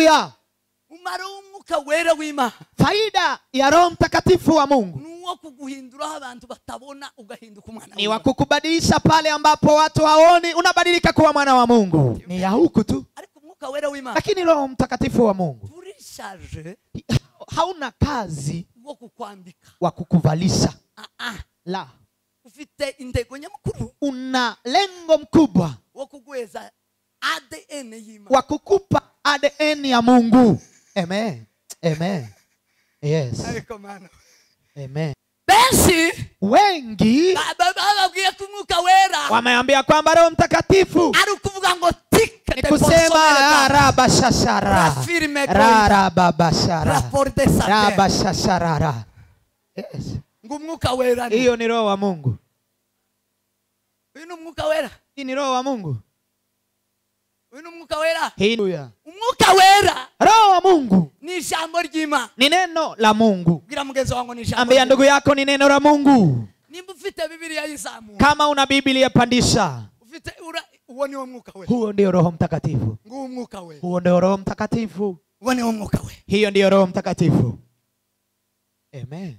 Umumaro w'umwuka wera w'Imana, faida ya Roho Mtakatifu wa Mungu nuwo kuguhindura abantu batabona ugahinduka umwana ni wa kukubadilisha pale ambapo watu haoni, unabadilika kuwa mwana wa Mungu. Ni ya huku tu. Ariko umwuka wera w'Imana, lakini Roho Mtakatifu wa Mungu turishaje hauna kazi wo kukwambika, wa kukuvalisha. La, ufite intego nyamukuru, una lengo mkubwa wo kuguheza ADN y'Imana, wa kukupa ADN ya Mungu. Amen. Amen. Yes. Amen. Benshi wengi bababwiye ko umwuka wera wameambia kwamba Roho Mtakatifu ari ukuvuga ngo tik ni kusema rabashashara rababashara rabashashara. Yes. Ngo umwuka wera hiyo ni Roho wa Mungu. Uyu ni umwuka wera. Hii ni Roho wa Mungu. Uyu ni umwuka wera. Haleluya. Umwuka wera, Roho wa Mungu ni ijambo ry'Imana, ni neno la Mungu. Bwira mugenzi wangu ni ijambo. Ambia ndugu yako ni neno la Mungu. Nimba ufite Biblia yizamu, kama una Biblia pandisha. Ufite uwo ni umwuka wera. Huo ndio Roho Mtakatifu. Nguo umwuka wera. Huo ndio Roho Mtakatifu. Uwo ni umwuka wera. Hiyo ndio Roho Mtakatifu. Amen.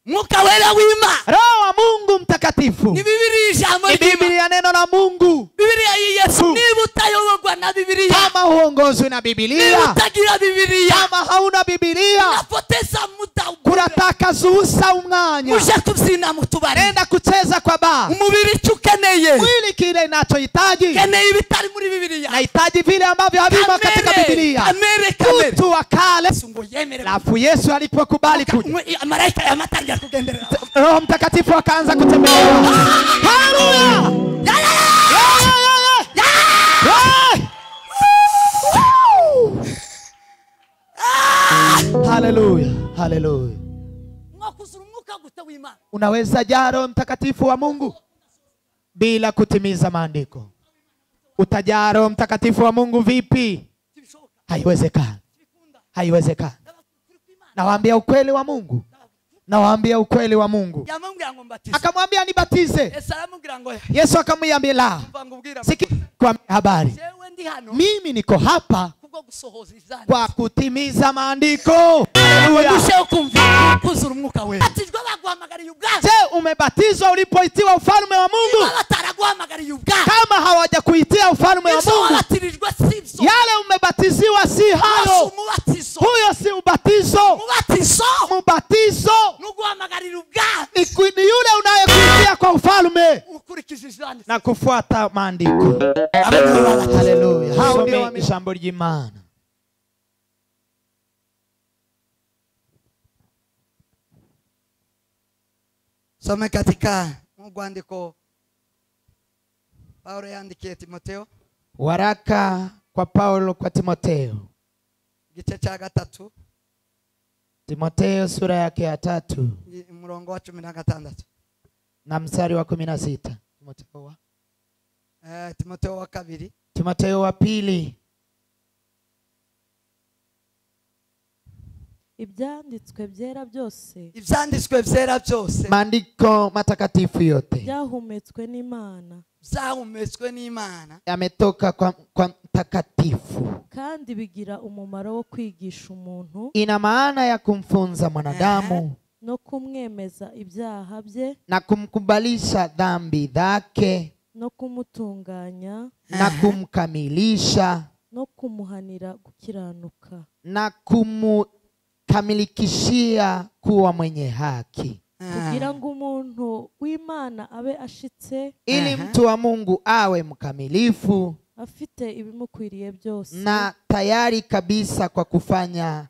Mwuka wera w'Imana, Roho wa Mungu Mtakatifu ni Biblia ijambo ni Biblia neno la Mungu. Biblia hii Yesu, niba utayoborwa na Biblia, kama huongozwi na Biblia, niba utagira Biblia, kama hauna Biblia, unapoteza muda, kunataka zusa umwanya, uje kubyina mu tubari, nenda kucheza kwa baa. Umubiri icyo ukeneye, mwili kile inachohitaji, keneye ibitari muri Biblia, nahitaji vile ambavyo havimo katika Biblia. Kamere, kamere. Mtu wa kale. Ngo yemere. Alafu Yesu alipokubali kuja, malaika yamatangira kugenderera, Roho Mtakatifu akaanza kutembea. Haleluya! Haleluya, haleluya. Unaweza jaa Roho Mtakatifu wa Mungu bila kutimiza maandiko. Utajaa Roho Mtakatifu wa Mungu vipi? Haiwezekani. Haiwezekani. Nawaambia ukweli wa Mungu. Nawaambia ukweli wa Mungu. Akamwambia nibatize. Yesu akamwambia la. Sikia kwa habari. Mimi niko hapa kwa kutimiza maandiko. Haleluya. Je, umebatizwa ulipoitiwa ufalme wa Mungu? Kama hawajakuitia ufalme wa Mungu, yale umebatiziwa si hayo. Huyo si ubatizo. Mubatizo ni yule unayekuitia kwa ufalme na kufuata maandiko. Haleluya. Hao ndio ijambo ry'Imana. Some katika mugwandiko Paulo yandikiye Timoteo, waraka kwa Paulo kwa Timoteo, igice cha 3, Timoteo sura yake ya 3 umurongo wa 16 na mstari wa 16. Timoteo wa Timoteo wa 2, Timoteo wa 2. Ibyanditswe byera byose, ibyanditswe byera byose, maandiko matakatifu yote byahumetswe n'Imana, byahumetswe n'Imana, yametoka kwa mtakatifu, kandi bigira umumaro wo kwigisha umuntu, ina maana ya kumfunza mwanadamu, no kumwemeza ibyaha bye, na kumkubalisha dhambi zake, no kumutunganya, na kumkamilisha, no kumuhanira gukiranuka, na kumumilikishia kuwa mwenye haki, kugira ngo umuntu w'Imana abe ashitse, ili mtu wa Mungu awe mkamilifu, afite ibimukwiriye byose, na tayari kabisa kwa kufanya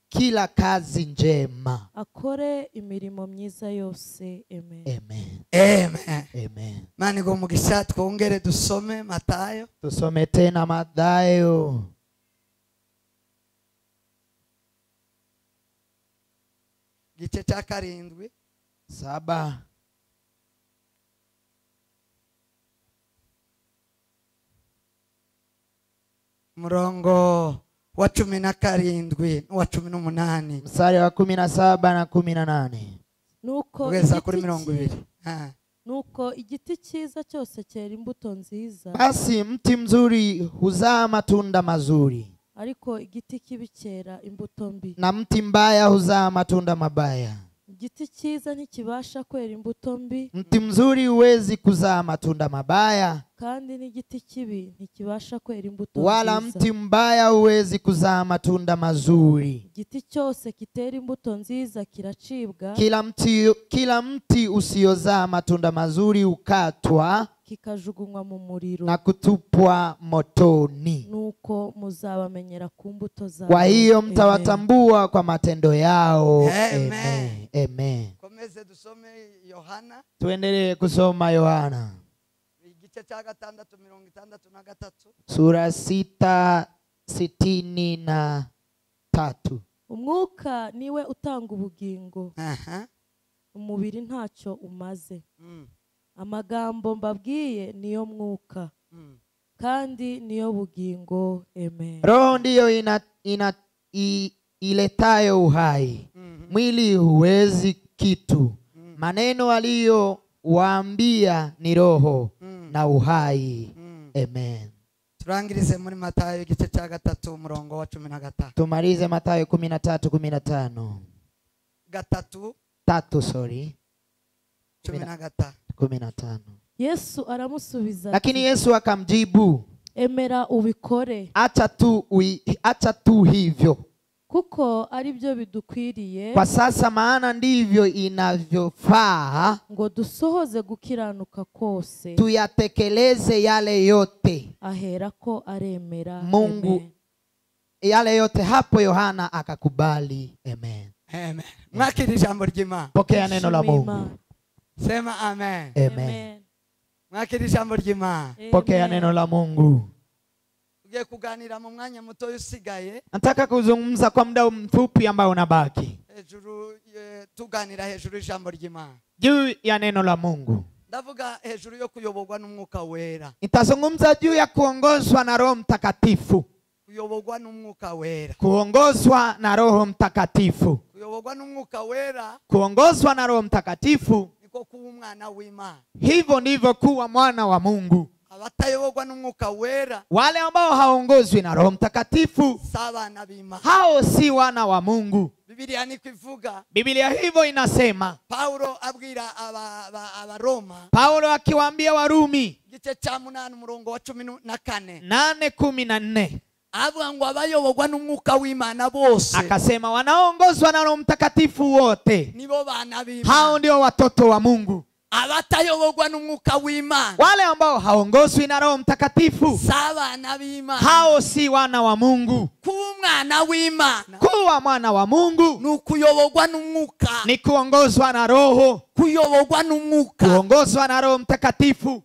kila kazi njema, akore imirimo myiza yose. Amen. Amen. Amen. Amen. Mani ngo mugisha twongere dusome Mathayo. Tusome tena Mathayo. Igice cha 7 7. Murongo wa 17 wa 18. Mstari wa 17 na 18. Nuko ugeza kuri 20. Nuko igiti cyiza cyose cyera imbuto nziza. Basi mti mzuri huzaa matunda mazuri, ariko igiti kibi cyera imbuto mbi. Na mti mbaya huzaa matunda mabaya. Igiti cyiza ntikibasha kwera imbuto mbi. Mti mzuri huwezi kuzaa matunda mabaya, kandi n'igiti kibi ntikibasha kwera imbuto nziza. Wala mti mbaya huwezi kuzaa matunda mazuri. Igiti cyose kitera imbuto nziza kiracibwa. Kila mti usiozaa matunda mazuri ukatwa, kikajugunywa mu muriro, na kutupwa motoni. Nuko muzabamenyera ku mbuto zabo. Kwa hiyo mtawatambua kwa matendo yao. Amen. Amen. Komeze dusome Yohana. Tuendelee kusoma Yohana. Igice cya 6:63. Sura 6:63. Umwuka niwe utanga ubugingo. Umubiri ntacyo umaze. Amagambo mbabwiye niyo mwuka, kandi niyo bugingo. Amen. Roho ndiyo iletayo uhai. Mwili huwezi kitu. Maneno aliyowaambia ni roho na uhai. Amen. Turangirize muri Matayo igice cya 3 umurongo wa 15. Tumalize Matayo 13:15. 3 sorry. 15. 15. Yesu aramusubiza. Lakini Yesu akamjibu, emera ubikore. Acha tu hivyo, kuko aribyo bidukwiriye kwa sasa, maana ndivyo inavyofaa, ngo dusohoze gukiranuka kose, tuyatekeleze yale yote. Aherako aremera Mungu. Amen. Yale yote. Hapo Yohana akakubali. Amen. Amen. Mwakiri jambo ry'Imana. Pokea neno la Mungu. Sema amen. Amen. Mwakiri jambo ry'Imana. Pokea neno la Mungu. Tugiye kuganira mu mwanya muto usigaye. Nataka kuzungumza kwa muda mfupi ambao unabaki. Hejuru tuganira hejuru y'ijambo ry'Imana. Juu ya neno la Mungu. Ndavuga hejuru yo kuyoborwa n'umwuka wera. Nitazungumza juu ya kuongozwa na Roho Mtakatifu. Kuyoborwa n'umwuka wera. Kuongozwa na Roho Mtakatifu. Kuyoborwa n'umwuka wera. Kuongozwa na Roho Mtakatifu. Niko kuba umwana w'Imana. Hivyo ndivyo kuwa mwana wa Mungu. Abatayoborwa n'umwuka wera, wale ambao haongozwi na Roho Mtakatifu, sabana b'Imana, hao si wana wa Mungu. Biblia niko ivuga. Biblia hivyo inasema. Paulo abwira Abaroma. Paulo akiwaambia Warumi igice cya 8 umurongo wa 14. 8:14. Avuga ngo abayoborwa n'umwuka w'Imana bose, akasema wanaongozwa na Roho Mtakatifu wote nibo bana b'Imana, hao ndio watoto wa Mungu. Abatayoborwa n'umwuka w'Imana, wale ambao haongozwi na Roho Mtakatifu, sabana b'Imana, hao si wana wa Mungu. Kuba umwana w'Imana, kuwa mwana wa Mungu ni ukuyoborwa n'umwuka, ni kuongozwa na Roho. Kuyoborwa n'umwuka, kuongozwa na Roho Mtakatifu.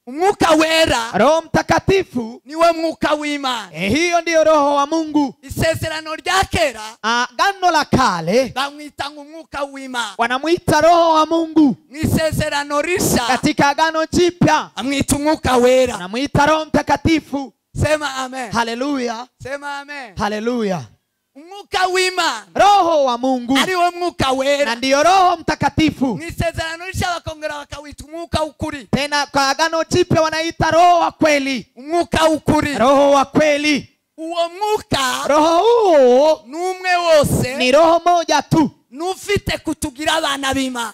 Umwuka wera, Roho Mtakatifu niwe mwuka w'Imana. Hiyo ndiyo Roho wa Mungu. Isezerano rya kera, Agano la kale, bamwita umwuka w'Imana, wanamuita Roho wa Mungu. Isezerano risha, katika Agano Jipya, amwita umwuka wera, wanamuita Roho Mtakatifu. Sema amen. Haleluya. Sema amen. Haleluya. Umwuka w'Imana, Roho wa Mungu, ariwe mwuka wera, na ndiyo Roho Mtakatifu. Isezerano risha bakongera bakawita umwuka w'ukuri. Tena kwa Agano Jipya wanaita Roho wa kweli. Umwuka w'ukuri, Roho wa kweli. Uwo mwuka, Roho huo numwe wose, ni roho moja tu, nufite kutugira abana b'Imana,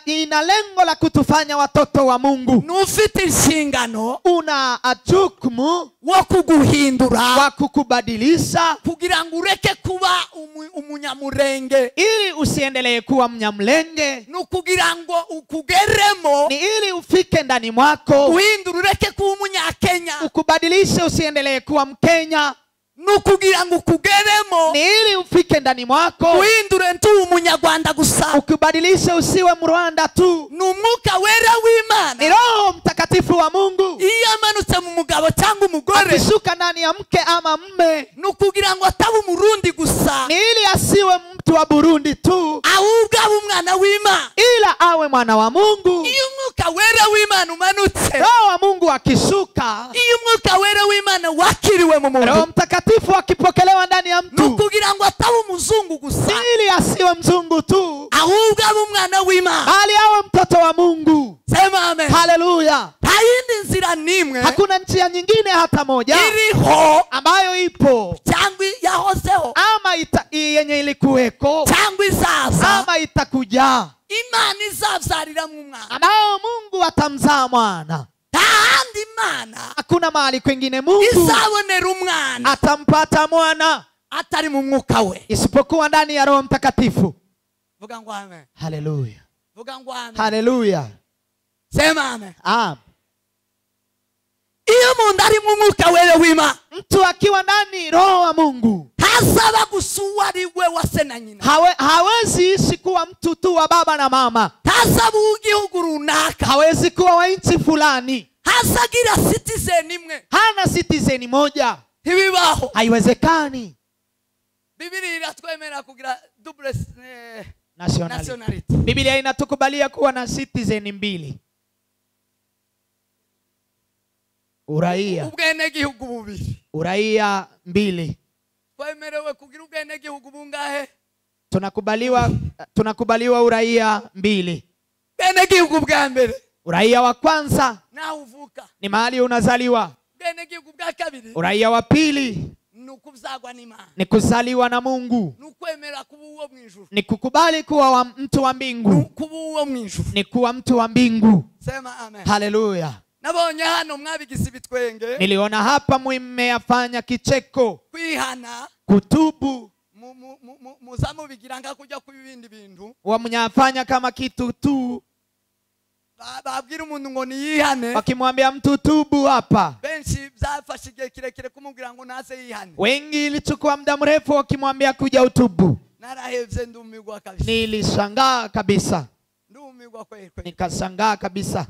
ina lengo la kutufanya watoto wa Mungu. Nufite inshingano, una jukumu wo kuguhindura, wa kukubadilisha, kugira ngo ureke kuba umunyamurenge, ili usiendelee kuwa mnyamlenge, nukugira ngo ukugeremo, ni ili ufike ndani mwako, uhindure ureke kuba umunyakenya, ukubadilishe usiendelee kuwa Mkenya, nukugira ngo ukugeremo, ni ili ufike ndani mwako, uhindure ntu umunyarwanda gusa, ukubadilishe usiwe Mrwanda tu. Ni umwuka wera w'Imana, ni Roho Mtakatifu wa Mungu. Iyo amanutse mu mugabo cyangwa umugore, akishuka ndani ya mke ama mme, nukugira ngo ataba umurundi gusa, ni ili asiwe mtu wa Burundi tu, ahubwo abe umwana w'Imana, ila awe mwana wa Mungu. Iyo umwuka wera w'Imana umanutse, Roho wa Mungu akishuka, iyo umwuka wera w'Imana wakiriwe mu muntu, Roho Mtakatifu akipokelewa ndani ya mtu, nukugira ngo ataba umuzungu gusa, ili asiwe mzungu tu, ahubwo abe umwana w'Imana, bali awe mtoto wa Mungu. Sema amen. Haleluya. Nta nzira nimwe. Hakuna njia nyingine hata moja iriho ambayo ipo cyangwa yahozeho ama yenye ilikuweko cyangwa izaza ama itakuja. Imana izabyarira mu mwana ambayo Mungu atamzaa mwana. Kandi Imana hakuna mahali kwingine Mungu izabonera umwana atampata mwana atari mu mwuka we isipokuwa ndani ya Roho Mtakatifu. Vuga ngo amen. Haleluya. Vuga ngo amen. Haleluya. Sema amen. Amen. Iyo umuntu ari mu mwuka wewe w'Imana, mtu akiwa ndani Roho wa Mungu hasaba gusuwa ari we wase na nyina. Hawezi ishi kuwa mtu tu wa baba na mama. Hasaba ugihugu runaka. Hawezi kuwa wa nchi fulani. Hasagira citizen imwe. Hana citizen moja. Ntibibaho. Haiwezekani. Biblia iratwemera kugira double nationality. Biblia inatukubalia kuwa na citizen mbili. Uraia. Ubwenegihugu bubiri. Uraia mbili. Twemerewe kugira ubwenegihugu bungahe? Tunakubaliwa uraia mbili. Ubwenegihugu bwa mbere. Uraia wa kwanza naho uvuka ni mahali unazaliwa. Ubwenegihugu bwa kabiri. Uraia wa pili nukuzagwa n'Imana. Ni kuzaliwa na Mungu. Nukwemera kuba uwo mu ijuru. Ni kukubali kuwa mtu wa mbingu. Kuba uwo mu ijuru. Ni kuwa mtu wa mbingu. Sema amen. Haleluya. Nabonye hano mwabigize ibitwenge. Niliona hapa mmeyafanya kicheko. Kwihana, kutubu, muzamu bigiranga kujya ku bindi bintu. Wamnyafanya kama kitu tu. Babwira umuntu ngo niyihane. Wakimwambia mtu tubu hapa. Benshi byafashe igihe kirekire kumubwira ngo naze yihane. Wengi ilichukua muda mrefu wakimwambia kuja utubu. Narahevye ndumigwa kabisa. Nilishangaa kabisa. Ndumigwa kweli. Nikashangaa kabisa.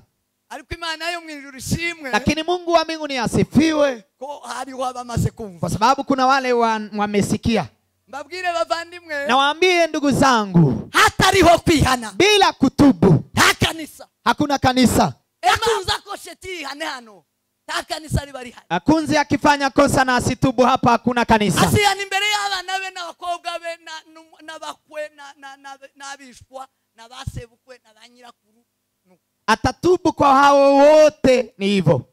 Ariko Imana yo mu ijuru ishimwe. Lakini Mungu wa mbinguni asifiwe. Ko hariho abamaze kumva. Kwa sababu kuna wale wamesikia. Mbabwire bavandimwe. Na waambie ndugu zangu, hatariho kwihana. Bila kutubu nta kanisa. Hakuna kanisa. Akunza kosheti hane hano. Nta kanisa ribari hano. Akunzi akifanya kosa na asitubu hapa hakuna kanisa. Asiyana imbere y'abana be n'abakobwa be n'abakwe n'abishwa n'abasebukwe n'abanyirakuru. Atatubu kwa hao wote ni hivyo.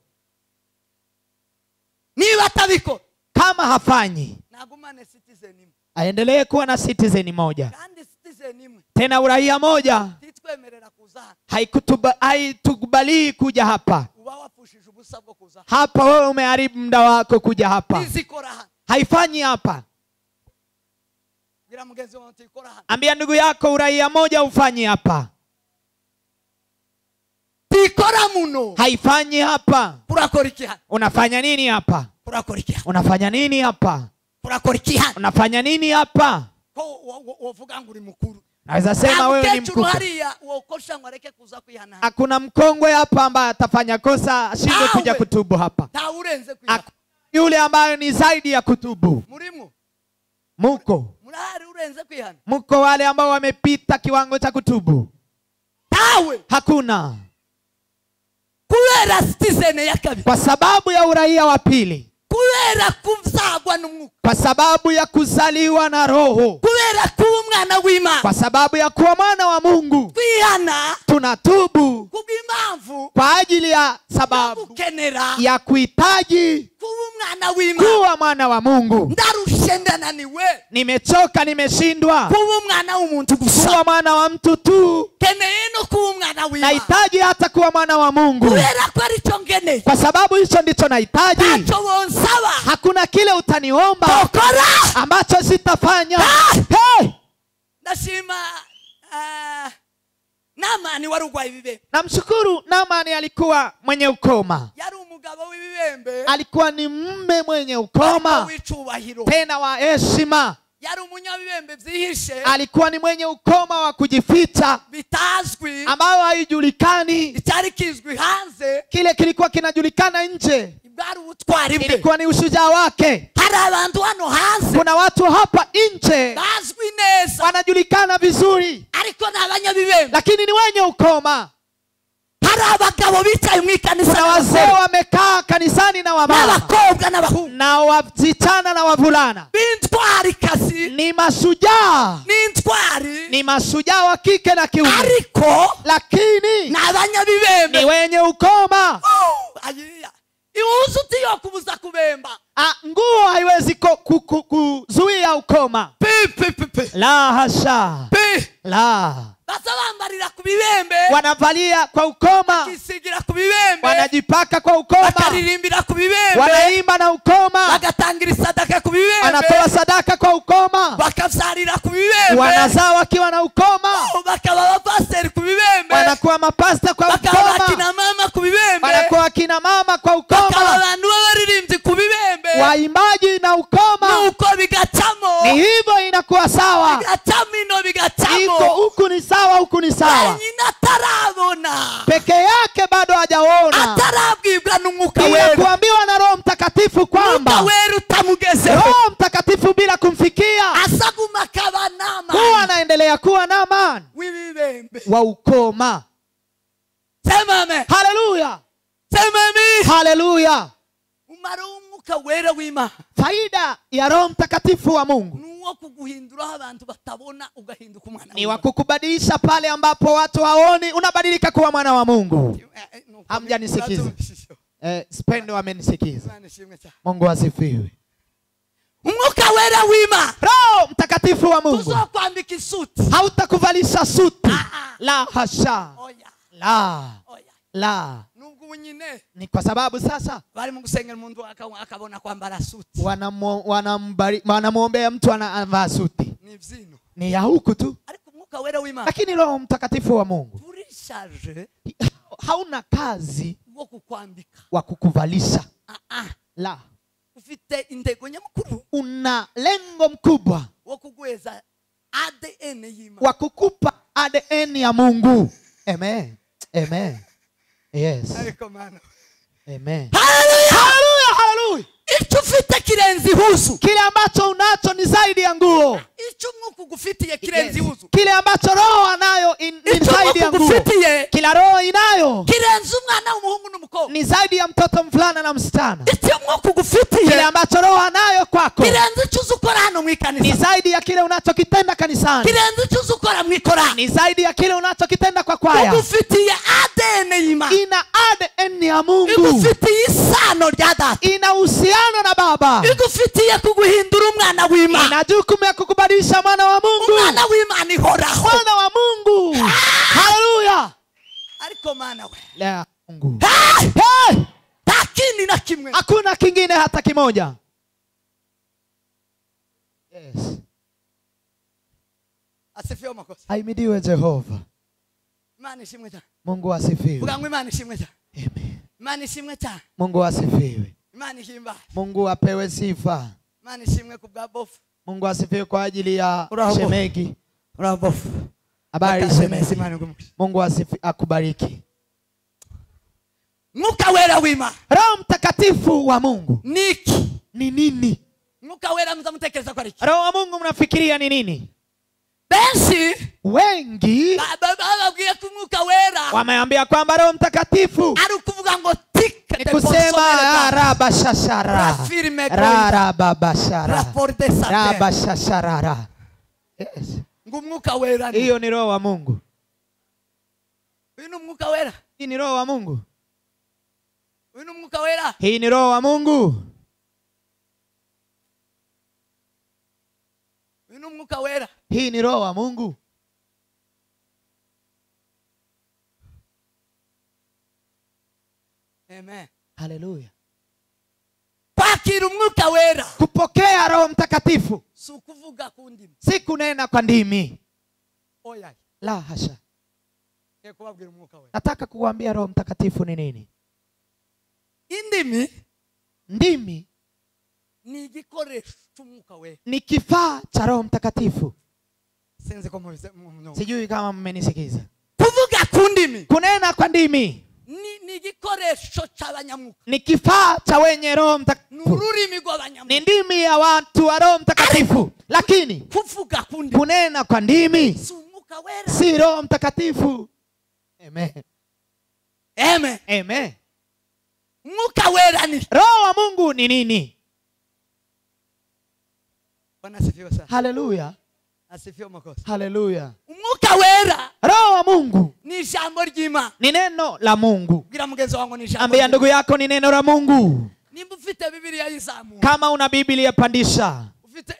Niba atabikora, kama hafanyi, nagumane citizen imwe. Aendelee kuwa na citizen moja. Kandi citizen imwe. Tena uraia moja. Titwemerera kuza. Haitukubalii kuja hapa. Uba wapushije ubusa bwo kuza. Hapa wewe umeharibu muda wako kuja hapa. Izikora. Haifanyi hapa. Bila mgenzi wangu tikora hapa. Ambia ndugu yako uraia moja ufanyi hapa. Tikora muno. Haifanyi hapa. Urakora. Unafanya nini hapa? Urakora. Unafanya nini hapa? Urakora. Unafanya nini hapa? Ko wovuga ngo uri mukuru. Naweza sema wewe ni mkubwa. Hakuna mkongwe hapa ambaye atafanya kosa ashindwe kuja kutubu hapa. Yule ambaye ni zaidi ya kutubu. Muko. Muko wale ambao wamepita kiwango cha kutubu. Hakuna. Kwa sababu ya uraia wa pili. Kwa sababu ya kuzaliwa na Roho. Kwa sababu ya kuwa mwana wa Mungu. Tunatubu kwa ajili ya sababu ya kuhitaji kuwa mwana wa Mungu. Nimechoka, nimeshindwa kuwa mwana wa mtu tu. Nahitaji hata kuwa mwana wa Mungu. Kwa sababu hicho ndicho nahitaji. Hakuna kile utaniomba ambacho sitafanya. Hey! Nashima Naamani warugwaye ibibembe. Namshukuru Naamani alikuwa mwenye ukoma. Yari umugabo w'ibibembe. Alikuwa ni mume mwenye ukoma. Tena wa heshima. Yari umunyabibembe byihishe. Alikuwa ni mwenye ukoma wa kujificha. Bitazwi. Ambayo haijulikani. Icyari kizwi hanze. Kile kilikuwa kinajulikana nje. Bwari ubutwari bwe. Ilikuwa ni ushujaa wake. Hari abantu hano hanze. Kuna watu hapa nje. Bazwi neza. Wanajulikana vizuri. Ariko ni abanyabibembe. Lakini ni wenye ukoma. Hari abagabo bicaye mu ikanisa. Kuna wazee wamekaa kanisani na wamama. N'abakobwa n'abahungu. Na wasichana na wavulana. B'intwari. Intwarikazi. Ni mashujaa. Ni intwari. Ni mashujaa wa kike na kiume. Ariko lakini ni abanyabibembe. Ni wenye ukoma. Ihuzu tiyo kubuza kubemba. Nguo haiwezi kuzuia ukoma. Pi pi pi pi. La hasha. Pi. La. Basa bambarira ku bibembe. Wanavalia kwa ukoma. Bakisigira ku bibembe. Wanajipaka kwa ukoma. Bakaririmbira ku bibembe. Wanaimba na ukoma. Bagatangira sadaka ku bibembe. Anatoa sadaka kwa ukoma. Bakavyarira ku bibembe. Wanazaa wakiwa na ukoma. Bakaba abapasiteri ku bibembe. Wanakuwa mapasta kwa ukoma. Bakaba akina mama ku bibembe. Wanakuwa akina mama kwa ukoma. Bakaba abantu b'abaririmbyi ku bibembe. Waimbaji na ukoma. Nuko bigacamo. Ni hivyo inakuwa sawa. Bigacamo ino bigacamo. Iko huku ni sawa, huku ni sawa. Wenyine atarabona. Peke yake bado hajaona. Atarabwibwa n'Umwuka Wera. Kuambiwa na Roho Mtakatifu kwamba Umwuka Wera utamugezeho. Roho Mtakatifu bila kumfikia asaguma akaba nama. Kuwa anaendelea kuwa na amani w'ibibembe wa ukoma. Sema amen. Haleluya. Sema amen. Haleluya. Umaro w'Umwuka Wera w'Imana. Faida ya Roho Mtakatifu wa Mungu nuwo kuguhindura abantu batabona ugahinduka umwana. Ni wa kukubadilisha pale ambapo watu haoni, unabadilika kuwa mwana wa Mungu. Hamjanisikiza. Spendo amenisikiza. Mungu asifiwe. Umwuka Wera w'Imana. Roho Mtakatifu wa Mungu tuzokwambika isuti. Hautakuvalisha suti. La hasha. Oya. La. Oya. La. Nubwo nyine ni kwa sababu sasa bari mu gusengera umuntu akabona kwambara suti. Wanamuombea mtu anavaa suti. Ni vizino. Ni ya huku tu. Ariko Umwuka Wera w'Imana. Lakini Roho Mtakatifu wa Mungu turishaje hauna kazi wo kukwambika, wa kukuvalisha. La. Ufite intego nyamukuru. Una lengo mkubwa wo kugweza ADN y'Imana. Wa kukupa ADN ya Mungu. Amen. Amen. Yes. Amen. Hallelujah. Hallelujah, hallelujah. Icyo ufite kirenze ihuzu. Kile ambacho unacho ni zaidi ya nguo. Icyo Umwuka ugufitiye kirenze ihuzu. Kile ambacho Roho anayo ni zaidi ya nguo. Kila Roho inayo kirenze umwana w'umuhungu n'umukobwa. Ni zaidi ya mtoto mvulana na msichana. Icyo Umwuka ugufitiye kile ambacho Roho anayo kwako kirenze icyo uzukora hano mu ikanisa. Ni zaidi ya kile unachokitenda kanisani. Kirenze icyo uzukora mu ikora. Ni zaidi ya kile unachokitenda kwa kwaya. Ugufitiye ADN y'Imana. Ina ADN ya Mungu. Igufitiye isano rya Data. Ina uhusiano na Baba. Igufitiye kuguhindura umwana w'Imana. Ina jukumu ya kukubadilisha mwana wa Mungu. Umwana w'Imana ihoraho. Mwana wa Mungu. Haleluya. Ariko mana we. La Mungu. Hey! Hey! Lakini na kimwe. Hakuna kingine hata kimoja. Yes. Asifiwe makosa. Ahimidiwe Jehova. Imana ishimwe cyane. Mungu asifiwe. Vuga ngo Imana ishimwe cyane. Amen. Imana ishimwe cyane. Mungu asifiwe. Imana ihimba. Mungu apewe sifa. Imana ishimwe kubwa bofu. Mungu asifiwe kwa ajili ya shemegi. Urabofu. Habari shemegi. Mungu asifiwe, akubariki. Mwuka Wera w'Imana. Roho Mtakatifu wa Mungu. Niki. Ni nini? Mwuka Wera mtamutekereza kwa iki? Roho wa Mungu mnafikiria ni nini? Benshi wengi bababwiye ko Umwuka Wera wameambia kwamba Roho Mtakatifu ari ukuvuga ngo tik ni kusema rabashashara rababashara rabashashara. Yes. Ngo Umwuka Wera hiyo ni Roho wa Mungu. Uyu ni Umwuka Wera. Hii ni Roho wa Mungu. Uyu ni Umwuka Wera. Hii ni Roho wa Mungu. Uyu ni Umwuka Wera. Hii ni Roho wa Mungu. Amen. Haleluya. Kwakira Umwuka Wera. Kupokea Roho Mtakatifu si kuvuga ku ndimi. Si kunena kwa ndimi. Oya. La hasha. Kubabwira Umwuka Wera. Nataka kukuambia Roho Mtakatifu ni nini. Indimi, ndimi ni igikoresho cy'Umwuka Wera. Ni kifaa cha Roho Mtakatifu. Sinzi ko sijui kama mmenisikiza. Kuvuga ku ndimi, kunena kwa ndimi ni igikoresho cy'abanyamwuka. Ni kifaa cha wenye Roho Mtakatifu. Ururimi rw'abanyamwuka. Ni ndimi ya watu wa Roho Mtakatifu. Lakini kuvuga ku ndimi, kunena kwa ndimi si Umwuka Wera. Si Roho Mtakatifu. Amen. Amen. Amen. Umwuka Wera ni Roho wa Mungu ni nini? Bwana asifiwe sana. Haleluya. Asifiwe makosa. Haleluya. Umwuka wera. Roho wa Mungu ni ijambo ry'Imana. Ni neno la Mungu. Bwira mugenzi wangu ni ijambo. Ambia ndugu yako ni neno la Mungu. Nimba ufite Biblia yizamu. Kama una Biblia pandisha. Ufite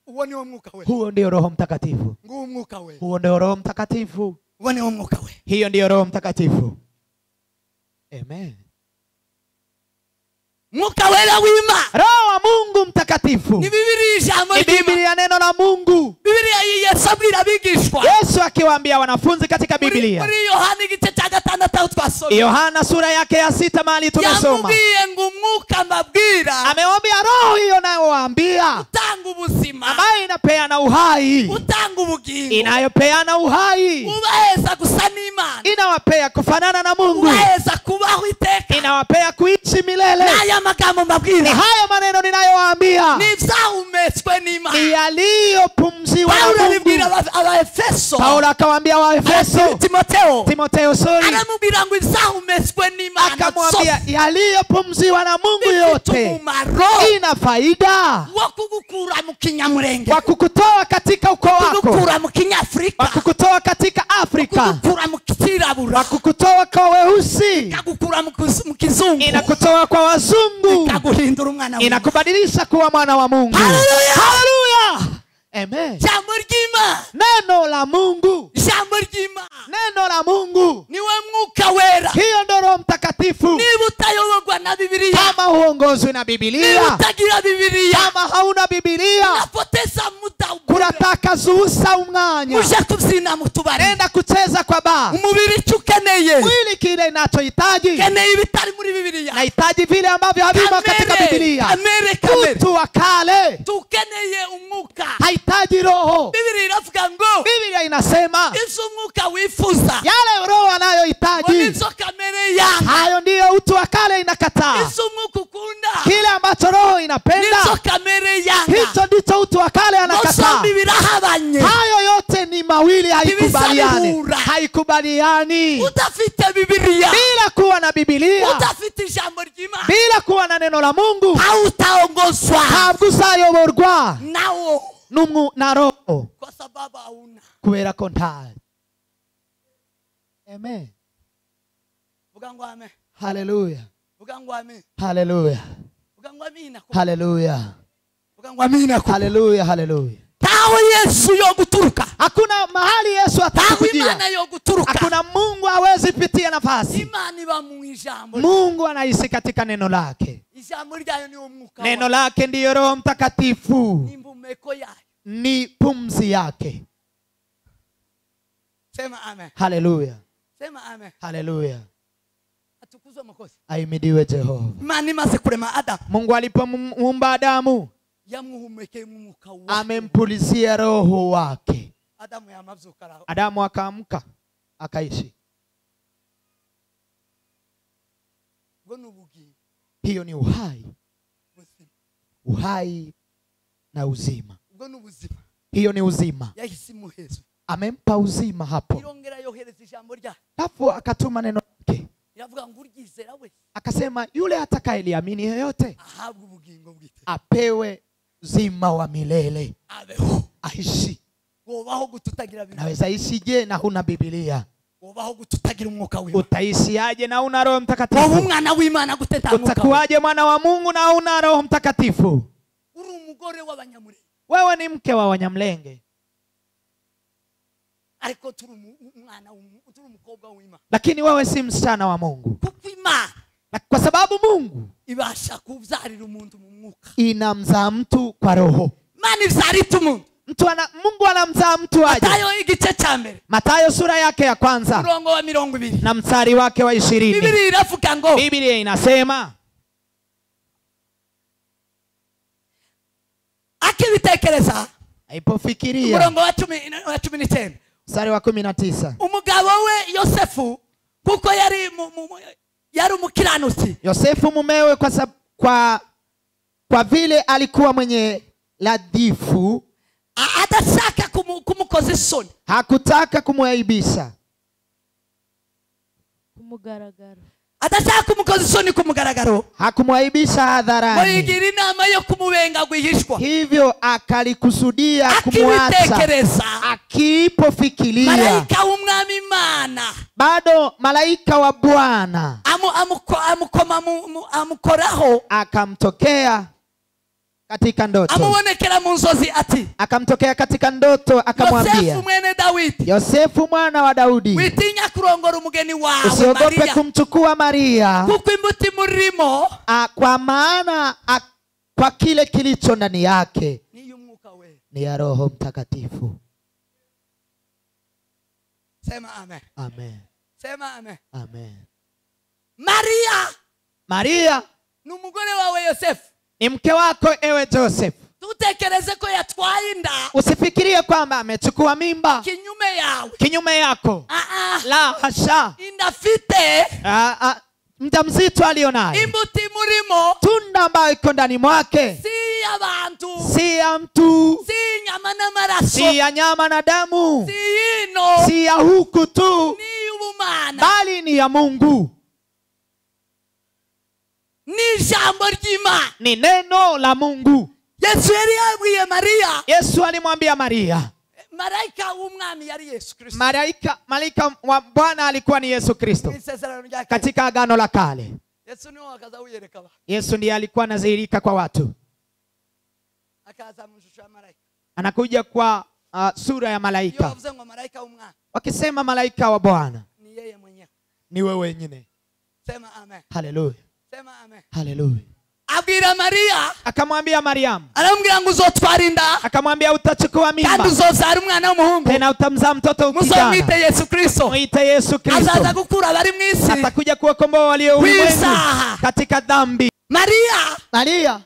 uwo ni umwuka wera. Huo ndio Roho Mtakatifu. Nguo umwuka wera. Huo ndio Roho Mtakatifu. Uwo ni umwuka wera. Hiyo ndio Roho Mtakatifu. Amen. Mwuka wera w'Imana. Roho wa Mungu Mtakatifu. Ni Biblia ijambo Ni Biblia neno la Mungu. Biblia Yesu abwira abigishwa. Yesu akiwaambia wanafunzi katika Biblia. Muri Yohana igice cya 6 twasoma. Yohana sura yake ya 6 mahali tumesoma. Yamubwiye ngo umwuka mbabwira. Amewaambia roho hiyo nayowaambia. Utanga ubuzima. Ambayo inapeana uhai. Utanga ubugingo. Inayopeana uhai. Ubaheza gusa n'Imana. Inawapea kufanana na Mungu. Ubaheza kubaho iteka. Inawapea kuishi milele. Haya magambo mbabwira. Ni haya maneno ninayowaambia. Ni ibyahumetswe n'Imana. Ni yaliyopumziwa na Paulo Mungu. alibwira Abaefeso. Paulo akawaambia Waefeso. Timoteo, sorry. Aramubwira ngo ibyahumetswe n'Imana. Akamwambia yaliyopumziwa na Mungu yote ina faida. Wo kugukura mu kinyamurenge. Wa kukutoa katika ukoo wako. Kugukura mu kinyafrika. Wa kukutoa katika Afrika. Kugukura mu kirabura. Wa kukutoa kwa weusi. Kugukura mu kizungu. Inakutoa kwa wazungu. Ikaguhindura umwana wa Inakubadilisha kuwa mwana wa Mungu. Haleluya. Haleluya. Amen. Jambo ry'Imana. Neno la Mungu. Jambo ry'Imana. Neno la Mungu. Niwe mwuka wera. Hiyo ndio Roho Mtakatifu. Niba utayoborwa na Biblia. Kama huongozwi na Biblia. Niba utagira Biblia. Kama hauna Biblia. Unapoteza muda. Kunataka zusa umwanya. Uje kubyina mu tubari. Nenda kucheza kwa baa. Umubiri icyo ukeneye. Mwili kile inachohitaji. Keneye ibitari muri Biblia. Nahitaji vile ambavyo havimo katika Biblia. Kamere. Utu wa kale. Tukeneye umwuka. Hahitaji roho. Biblia inavuga ngo. Biblia inasema. Izo umwuka wifuza. Yale roho anayohitaji. Nizo kamere yanga. Hayo ndiyo utu wa kale inakataa. Izo umwuka ukunda. Kile ambacho roho inapenda. Nizo kamere yanga. Hicho ndicho utu wa kale anakataa. Hayo yote ni mawili, haikubaliani. Haikubaliani. Utafite Biblia. Bila kuwa na Biblia. Utafite ijambo ry'Imana. Bila kuwa na neno la Mungu. Hautaongozwa. Hakusayoborwa. Nao. Numu na roho. Kwa sababu hauna. Kubera ko ntayo. Amen. Vuga ngo amen. Haleluya. Vuga ngo amen. Haleluya. Vuga ngo amina. Haleluya. Vuga ngo amina. Haleluya, haleluya. Tawe Yesu yo guturuka. Hakuna mahali Yesu atakujia. Imana yo guturuka. Hakuna Mungu hawezi pitia nafasi. Imana iba mu ijambo. Mungu anaishi katika neno lake. Ijambo ryayo ni umwuka. Neno lake ndiyo Roho Mtakatifu. Ni impumeko yayo. Ni pumzi yake. Sema amen. Haleluya. Sema amen. Haleluya. Atukuzwe makosa. Ahimidiwe Jehova. Imana imaze kurema Adamu. Mungu alipomuumba Adamu, yamuhumekeye umwuka wake. Amempulizia roho wake. Adamu yamavyuka. Adamu akaamka akaishi. Hiyo ni uhai. Uhai na uzima. Hiyo ni uzima. Amempa uzima hapo. Alafu akatuma neno lake. Akasema yule atakayeliamini yeyote apewe uzima wa milele. Aishi. Naweza ishi je na huna Biblia? Utaishi aje na huna Roho Mtakatifu? Utakuwaje mwana wa Mungu na huna Roho Mtakatifu? Wewe ni mke wa Wanyamlenge. Lakini wewe si msichana wa Mungu. Kwa sababu Mungu inamzaa mtu kwa roho. Mungu anamzaa mtu aje? Mathayo sura yake ya kwanza na mstari wake wa 20. Biblia inasema akibitekereza, alipofikiria, murongo wa 19, mstari wa 19, umugabo we Yosefu kuko yari umukiranusi. Yosefu mumewe kwa vile alikuwa mwenye ladhifu, adashaka kumukoza isoni, hakutaka kumuaibisha kumugaragara, Adashaka kumukoza isoni ku mugaragaro. Hakumwaibisha hadharani. Yigira inama yo kumubenga gwihishwa. Hivyo akalikusudia kumwacha. Akipofikiria malaika w'umwami Imana, bado malaika wa Bwana amukoraho, akamtokea katika ndoto. Amubonekera mu nzozi ati, akamtokea katika ndoto akamwambia, Yosefu mwene Dawidi, Yosefu mwana wa Daudi, witinya kurongora umugeni wawe usiogope Maria, kumchukua Maria, kuko imbuto imurimo, kwa maana kwa kile kilicho ndani yake ni ya Roho Mtakatifu. Sema amen. Amen. Sema amen. Amen. Maria ni umugore wawe Yosefu, ni mke wako ewe Joseph. Tutekereze ko yatwaye inda. Usifikirie kwamba amechukua mimba kinyume yawe, kinyume yako. La hasha. Inda fite mjamzito alionaye, imbuto imurimo, tunda ambayo iko ndani mwake, si ya bantu, si ya mtu, si nyama na maraso, si ya nyama na damu, si ino, si ya huku tu, ni ubumana, bali ni ya Mungu. Ni jambo ry'Imana, ni neno la Mungu. Yesu yari Maria. Yesu alimwambia Maria. Malaika w'umwami yari Yesu Kristo. Malaika wa Bwana alikuwa ni Yesu Kristo katika Agano la Kale. Yesu niwe akaza wiyereka. Yesu ndiye alikuwa anadhihirika kwa watu. Akaza mu shusho ya malaika. Anakuja kwa sura ya malaika. Wakisema malaika wa Bwana ni yeye mwenyewe. Ni wewe mwenyewe. Sema amen. Haleluya. Sema amen. Haleluya. Abwira Maria, akamwambia Mariamu, aramubwira ngo uzotwara inda, akamwambia utachukua mimba, kandi uzobyara umwana w'umuhungu, tena utamzaa mtoto kijana, muzomwite Yesu Kristo, mwite Yesu Kristo, azaza gukura abari mu isi, atakuja kuwakomboa walio ulimwengu katika dhambi. Maria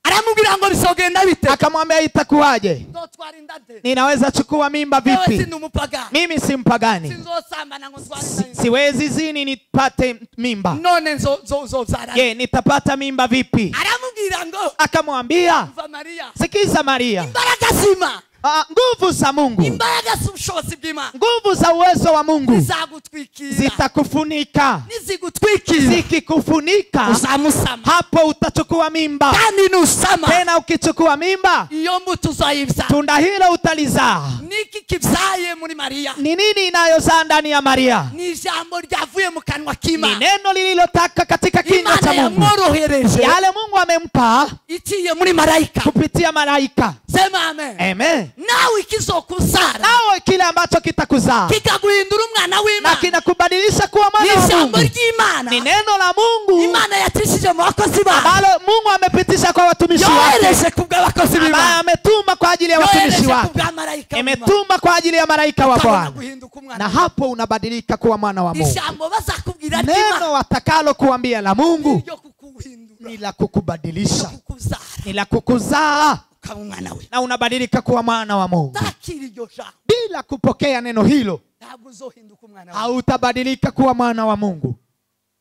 aramubwira ngo bizogenda bite, akamwambia itakuwaje, ninaweza chukua mimba vipi? Mimi si mpagani, siwezi zini nipate mimba, none nzobyara, je nitapata mimba vipi? Aramubwira ngo, akamwambia, sikiza Maria, imbaraga zima, nguvu za Mungu, imbaraga z'ubushobozi bw'Imana, nguvu za uwezo wa Mungu zitakufunika. Zikikufunika uzamusama, hapo utachukua mimba, kandi nusama, tena ukichukua mimba iyo mbuto uzayibza, tunda hilo utalizaa. Niki kibzaye muri Maria? Ni nini inayozaa ndani ya Maria? Ni jambo ryavuye mu kanwa k'Imana, ni neno lililotaka katika kinywa cha Mungu, yale Mungu amempa iciye muri malaika, kupitia malaika. Sema amen. Amen. Nawe ikizokuzara, nawe kile ambacho kitakuzaa kikaguhindura umwana w'Imana, na kinakubadilisha kuwa mwana wa Mungu, ni Ni neno la Mungu Imana yatishije mu bakozi bayo, ambalo Mungu amepitisha kwa watumishi wake, yohereje kubw'abakozi b'Imana, ambaye ametuma kwa ajili ya watumishi wake, imetuma kwa ajili ya malaika wa Bwana. Na hapo unabadilika kuwa mwana wa Mungu. Neno watakalo kuambia la Mungu ni la kukubadilisha, ni la kukuzaa, na unabadilika kuwa mwana wa Mungu. Bila kupokea neno hilo hautabadilika kuwa mwana wa Mungu.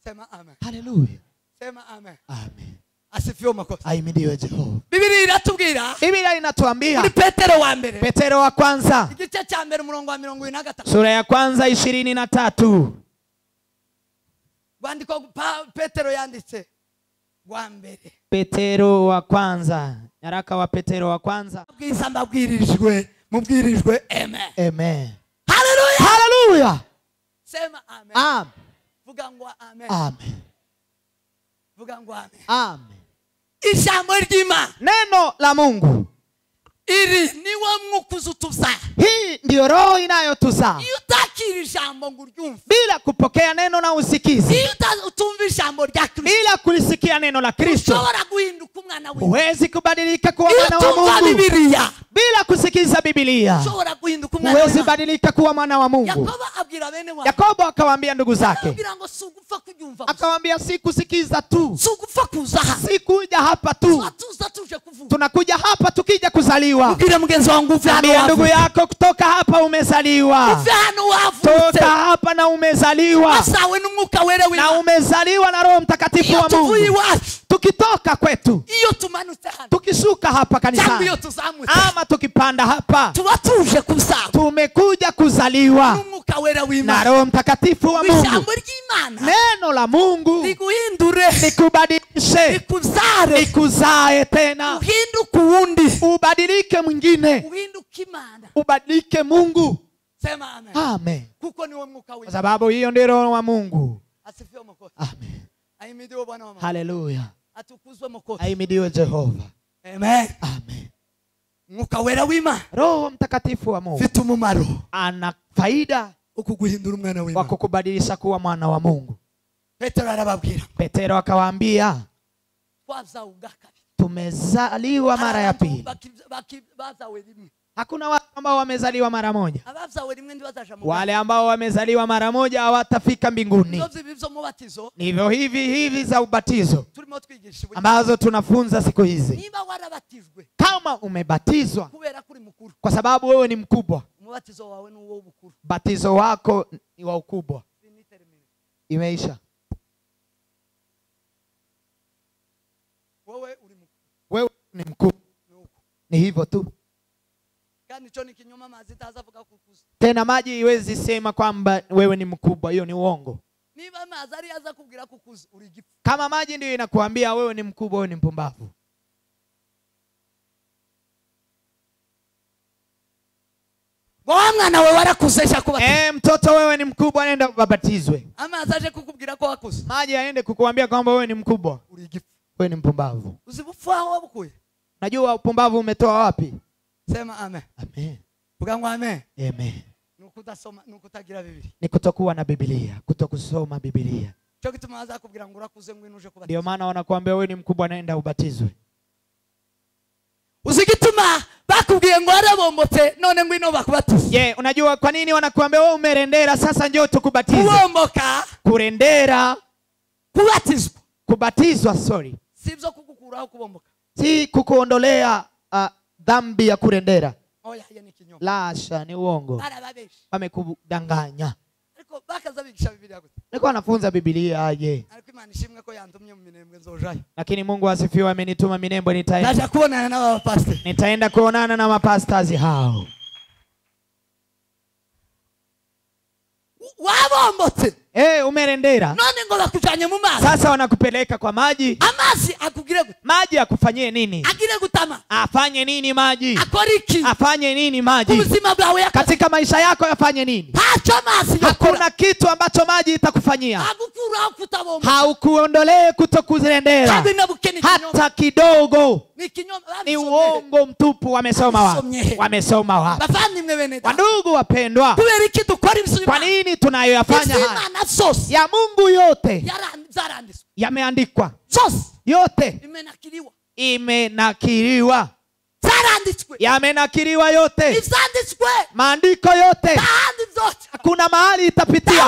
Sema amen. Haleluya. Sema amen. Amen. Asifiwe makosa. Ahimidiwe Jehova. Biblia iratubwira. Biblia inatuambia. Ni Petero wa mbere. Petero wa kwanza. Igice cha mbere murongo wa 23. Sura ya kwanza 23. Bandiko Petero yanditse wa mbere. Petero wa kwanza. Nyaraka wa Petero wa kwanza. Bwiza mbabwirijwe, mubwirijwe. Amen. Amen. Haleluya. Haleluya. Sema amen. Amen. Vuga ngo amen. Amen. Vuga ngo amen. Amen. Ijambo ry'Imana, neno la Mungu, iri niwo mwuka uzutuzaa. Hii ndio roho inayotuzaa. Iyo utakira ijambo ngo uryumve, bila kupokea neno na usikize, iyo utumva ijambo rya Kristo, bila kulisikia neno la Kristo, ushobora guhinduka umwana w'Imana. Huwezi kubadilika kuwa mwana wa Mungu. Biblia, bila kusikiza Biblia, ushobora guhinduka umwana w'Imana. Huwezi badilika kuwa mwana wa Mungu. Yakobo abwira bene wabo, Yakobo akawaambia ndugu zake, abwira ngo si ugupfa kubyumva, akawaambia si kusikiza tu, si ugupfa kuza hapa, si kuja hapa tu, tuza tuje kuvuka, tunakuja hapa tukija kuzaliwa. Ubwira mugenzi wangu uve hano wavutse, ndugu yako kutoka hapa umezaliwa, uve hano wavutse, toka hapa na umezaliwa, wasawe n'umwuka wera w'Imana, na umezaliwa na Roho Mtakatifu wa Mungu. Tukitoka kwetu, iyo tumanutse hano, tukishuka hapa kanisani, iyo tuzamutse, ama tukipanda hapa, tuba tuje kuzaliwa, tumekuja kuzaliwa n'umwuka wera w'Imana, na Roho Mtakatifu wa Mungu. Ijambo ry'Imana, neno la la Mungu riguhindure, likubadilishe, rikuzare, likuzae tena, uhinduke uwundi, ubadilike mwingine, uhinduke Imana, ubadilike Mungu. Sema amen. Amen. Kuko ni Mwuka w'Imana. Kwa sababu hiyo ndio Roho wa Mungu. Asifiwe Mwokozi. Amen. Ahimidiwe Bwana wa mama. Haleluya. Atukuzwe Mwokozi. Ahimidiwe Jehova. Amen. Amen. Mwuka wera w'Imana, Roho Mtakatifu wa Mungu mfite umumaro, ana faida ukuguhindura umwana w'Imana, wa kukubadilisha kuwa mwana wa Mungu. Petero arababwira. Petero akawaambia, tumezaliwa mara ya pili. Hakuna watu ambao wamezaliwa mara moja. Wale ambao wamezaliwa mara moja hawatafika mbinguni. Ndivyo hivi hivi za ubatizo ambazo tunafunza siku hizi. Kama umebatizwa kwa sababu wewe ni mkubwa, batizo wako ni wa ukubwa, imeisha. Wewe ni mkubwa, ni hivyo tu. Tena maji iwezi sema kwamba wewe ni mkubwa, hiyo ni uongo. Kama maji ndio inakuambia wewe ni mkubwa, wewe ni mpumbavu. Mtoto wewe ni mkubwa, nenda ubatizwe. Maji aende kukuambia kwamba wewe ni mkubwa, wewe ni mpumbavu. Najua upumbavu umetoa wapi? Sema amen. Amen. Vuga ngo amen. Amen. Nukutasoma, nukutagira Biblia. Ni kutokuwa na Biblia, kutokusoma Biblia. Cyo gituma azakubwira ngo urakuze ngwino uje kubatizwa. Ndio maana wanakuambia wewe ni mkubwa, naenda ubatizwe. Uzigituma bakubwiye ngo warabombotse none ngwino bakubatize. Je, unajua kwa nini wanakuambia wewe umerendera, sasa njoo tukubatize? Kubomboka, kurendera, kubatizwa. Kubatizwa, sorry. Sivyo kukukuraho kubomboka. Si kukuondolea dhambi ya kurendera. Oya, hiyo ni kinyoma. La asha, ni uongo. Wamekudanganya. Nilikuwa nafunza Biblia aje. Lakini Mungu asifiwe, amenituma Minembwe, nitaenda. Ndaja kuonana na mapastor. Nitaenda kuonana na mapastors hao. Wabombotse. Umerendera. None ngo bakujanye mu mazi. Sasa wanakupeleka kwa maji. Amazi akugire gute? Maji akufanyie nini? Agire gutama. Afanye nini maji? Akoriki. Afanye nini maji? Ubuzima bwawe katika maisha yako yafanye nini? Hacho mazi. Hakuna kitu ambacho maji itakufanyia. Agukura kutabomba. Haukuondolee kutokurendera. Hata kidogo. Ni uongo mtupu. Wamesoma wapi? Wamesoma wapi? Wandugu wapendwa, kwa nini tunayoyafanya haya? Ya Mungu yote yameandikwa. Yote imenakiliwa. Yamenakiliwa yote. Maandiko yote. Hakuna mahali itapitia.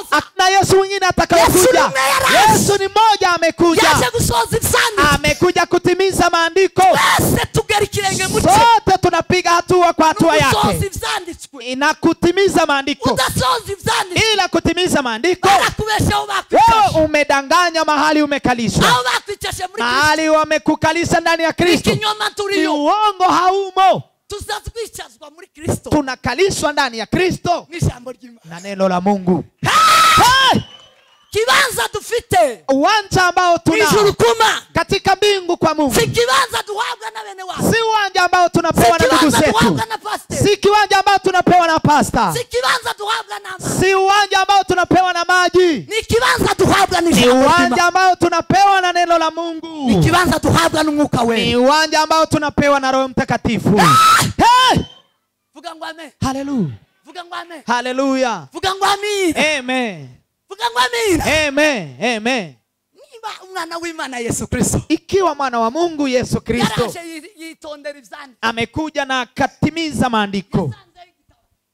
Hakuna Yesu mwingine atakayekuja. Yesu ni mmoja amekuja. Amekuja kutimiza maandiko. Sote tunapiga hatua kwa hatua yake. Inakutimiza maandiko. Ila kutimiza maandiko, wewe umedanganya mahali umekalishwa. Mahali wamekukalisha ndani ya Kristo. Ni uongo, haumo. Tunakalishwa ndani ya Kristo na neno la Mungu. Hey! Kibanza dufite, uwanja ambao tunao katika mbingu kwa Mungu, si kibanza duhabwa na bene wacu, si uwanja ambao tunapewa na ndugu zetu, si kiwanja ambao tunapewa na pastor, si kibanza duhabwa na, si uwanja ambao tunapewa na maji, ni kibanza duhabwa ni uwanja ambao tunapewa na neno la Mungu, ni kibanza duhabwa n'umwuka wera, ni uwanja ambao tunapewa na Roho Mtakatifu. Hey! Vuga ngo amen. Hallelujah. Vuga ngo amen. Hallelujah. Vuga ngo amen. Amen. Amen. Amen. Niba umwana w'Imana Yesu Kristo, ikiwa mwana wa Mungu Yesu Kristo amekuja na akatimiza maandiko,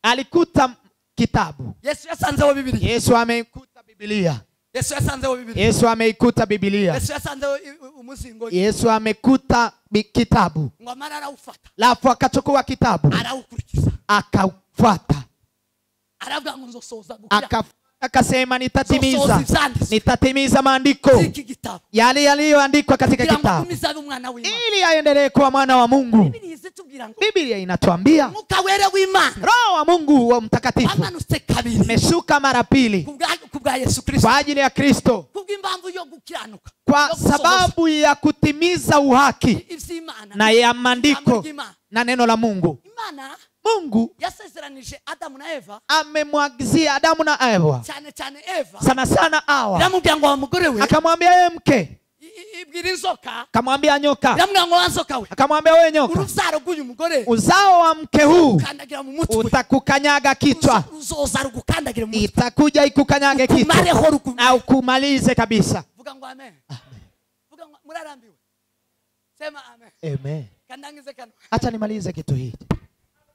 alikuta kitabu. Yesu yasanzeho Biblia. Yesu ameikuta Biblia. Yesu yasanzeho Biblia. Yesu ameikuta Biblia. Yesu yasanzeho umuzingo. Yesu amekuta kitabu. Ngomara arawufata. Lafu akachukua kitabu. Arawukurikiza. Akaufuata. Aravuga ngo nzosoza gukira. Akasema nitatimiza. Nitatimiza maandiko yale yaliyoandikwa katika kitabu, ili aendelee kuwa mwana wa Mungu. Biblia inatuambia Roho wa Mungu wa Mtakatifu ameshuka mara pili kwa ajili ya Kristo, kwa sababu ya kutimiza uhaki na ya maandiko na neno la Mungu. Mungu amemwagizia Adamu na Eva, sana sana Hawa. Akamwambia yeye mke, akamwambia nyoka, akamwambia wewe nyoka, uzao wa mke huu utakukanyaga kichwa, itakuja ikukanyage kichwa au kumalize kabisa. Amen. Acha nimalize kitu hiki.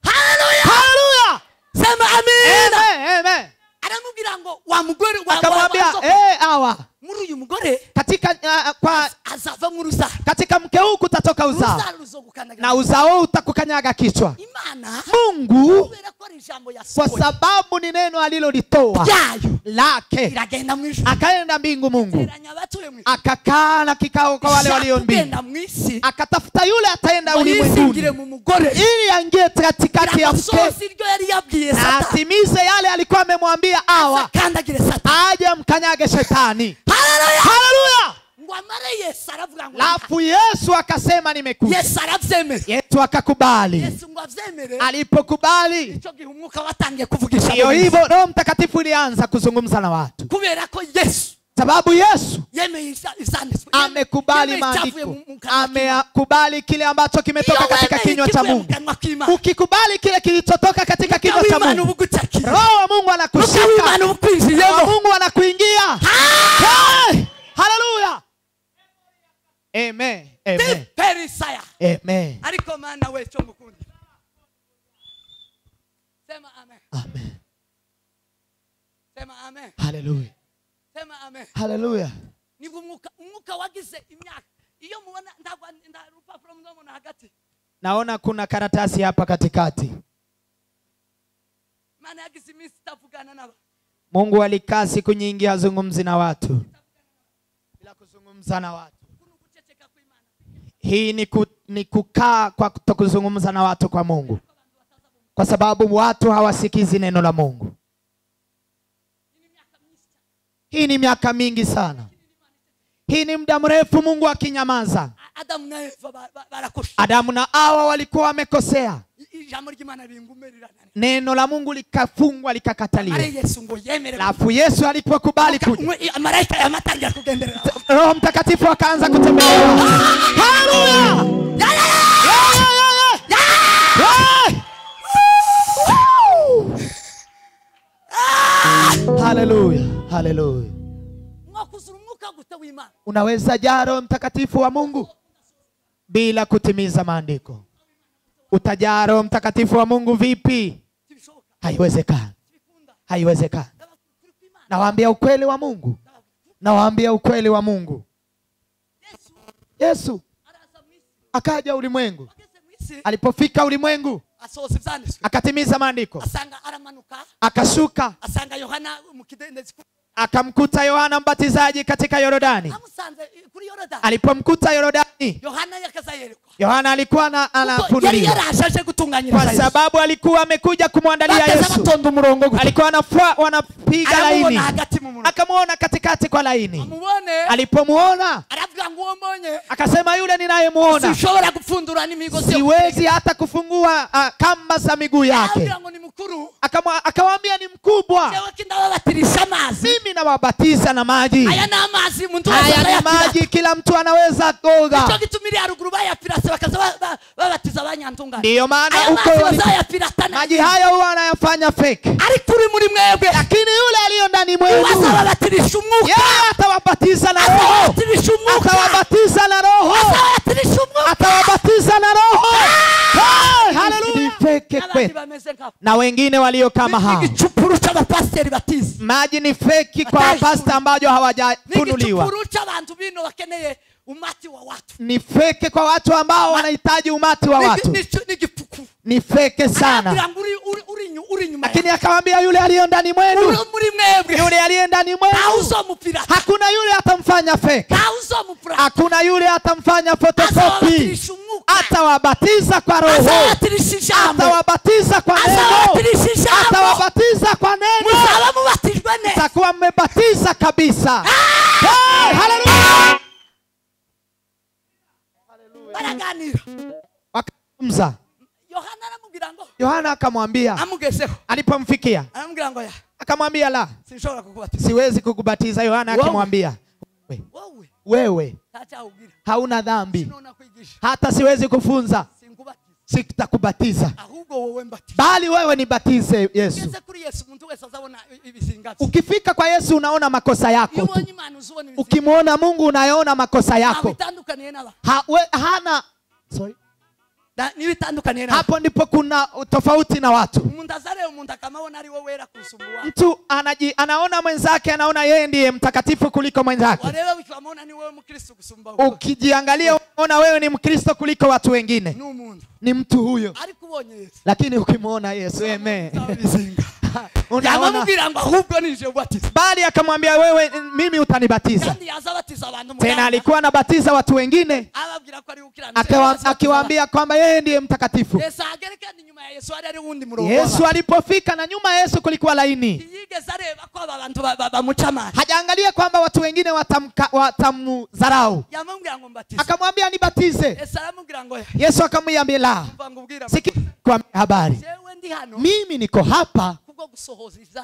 Hallelujah. Hallelujah. Sema amen. Amen. Amen. Aramubwira ngo wa mugore wa akamwambia hawa muri uyu mugore katika kwa azava mu ruzaro, katika mke huu kutatoka uzao na uzao utakukanyaga kichwa. Imana Mungu kwa sababu ni neno alilolitoa lake, akaenda mbingu Mungu akakaa na kikao kwa wale walio mbingu, akatafuta yule ataenda ulimwenguni ili aingie katikati ya mke na atimize yale alikuwa amemwambia Hawa, aje mkanyage shetani. Hallelujah. Hallelujah. Lafu Yesu akasema nimekuja. Yesu akakubali. Alipokubali, hiyo hivyo Roho Mtakatifu ilianza kuzungumza na watu. Sababu Yesu amekubali maandiko, amekubali kile ambacho kimetoka katika kinywa cha Mungu. Ukikubali kile kilichotoka katika kinywa cha Mungu, Roho wa Mungu anakushika, Roho wa Mungu anakuingia. Hey! Hallelujah. Amen. Amen. Amen. Ariko mana we cyo mukundi. Sema amen. Amen. Sema amen. Hallelujah. Sema amen. Hallelujah. Nibwo umwuka wagize imyaka iyo mubona ndagwa ndarupapuro mubona hagati. Naona kuna karatasi hapa katikati. Mana yagize iminsi itavugana nabo. Mungu alikaa siku nyingi hazungumzi na watu. Bila kuzungumza na watu. Hii ni kukaa kwa kutokuzungumza na watu kwa Mungu. Kwa sababu watu hawasikizi neno la Mungu. Hii ni miaka mingi sana. Hii ni muda mrefu Mungu akinyamaza. Adamu na Hawa walikuwa wamekosea. Neno la Mungu likafungwa likakataliwa. Alafu Yesu alipokubali kuja, Roho Mtakatifu akaanza kutembea. Hallelujah! Hallelujah. Hallelujah. Unaweza jaa Roho Mtakatifu wa Mungu bila kutimiza maandiko. Utajaa Roho Mtakatifu wa Mungu vipi? Haiwezekani. Haiwezekani. Nawaambia ukweli wa Mungu. Nawaambia ukweli wa Mungu. Yesu akaja ulimwengu. Alipofika ulimwengu akatimiza maandiko. Akashuka. Akamkuta Yohana Mbatizaji katika Yordani. Alipomkuta Yordani, Yohana alikuwa anafunuliwa kwa sababu alikuwa amekuja kumwandalia Yesu. Alikuwa wanapiga laini. Akamuona katikati kwa laini. Alipomuona akasema, yule ninayemuona siwezi hata kufungua kamba za miguu yake. Akawaambia ni mkubwa. Mimi nawabatiza na maji. Haya ni maji kila mtu anaweza kuoga. Ndiyo maana uko maji haya huwa anayafanya fake. Lakini yule aliyo ndani mwenu yeye atawabatiza na Roho. Atawabatiza na Roho. Atawabatiza na Roho. Hallelujah. Fake kweli. Na wengine walio kama hao. Maji ni fake kwa pasta ambao hawajafunuliwa. Ni fake kwa watu ambao wanahitaji umati wa watu. Ni fake sana. Lakini akamwambia yule aliye ndani mwenu, yule aliye ndani mwenu, hakuna yule atamfanya fake. Hakuna yule atamfanya photocopy. Atawabatiza kwa Roho. Atawabatiza kwa neno. Atawabatiza kwa neno. Mtakuwa mmebatiza kabisa. Hey, haleluya. Wakamza. Yohana akamwambia, alipomfikia akamwambia, la, siwezi kukubatiza. Yohana akamwambia, wewe hauna dhambi, hata siwezi kufunza, sitakubatiza, bali wewe nibatize. Yesu. Ukifika kwa Yesu unaona makosa yako tu. Ukimuona Mungu unaona makosa yako. Hana, sorry. Hapo ndipo kuna tofauti na watu. Mtu anaona mwenzake, anaona yeye ndiye mtakatifu kuliko mwenzake. Ukijiangalia unaona wewe ni Mkristo kuliko watu wengine. Ni mtu huyo. Lakini ukimuona Yesu, amen. Unaona, bali akamwambia, wewe mimi utanibatiza. Tena alikuwa anabatiza watu wengine, akiwaambia kwamba yeye ndiye mtakatifu. Yesu alipofika, na nyuma Yesu kulikuwa laini, hajaangalia kwamba watu wengine watamdharau. Akamwambia nibatize. Yesu akamwambia, la, sikia habari, mimi niko hapa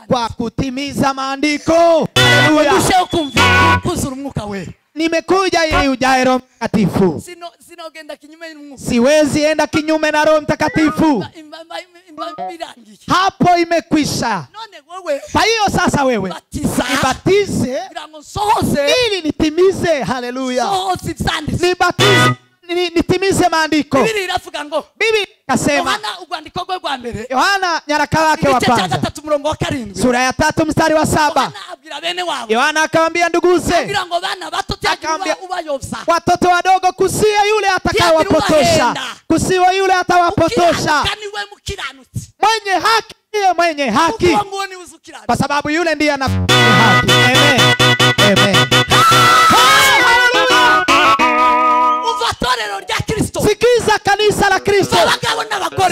kwa kutimiza maandiko. Nimekuja ili ujae Roho Mtakatifu. Siwezi enda kinyume na Roho Mtakatifu. Hapo imekwisha. Kwa hiyo sasa wewe nibatize ili nitimize. Haleluya. Nibatize nitimize maandiko. Biblia ikasema, Yohana nyaraka wake wa kwanza sura ya 3 mstari wa 7, Yohana akamwambia nduguze, akamwambia watoto wadogo, kusiwe yule atakayewapotosha, kusiwe yule atawapotosha. Mwenye haki ndiye mwenye haki, kwa sababu yule ndiye ana haki. Amen. Amen. Sikiza kanisa la Kristo.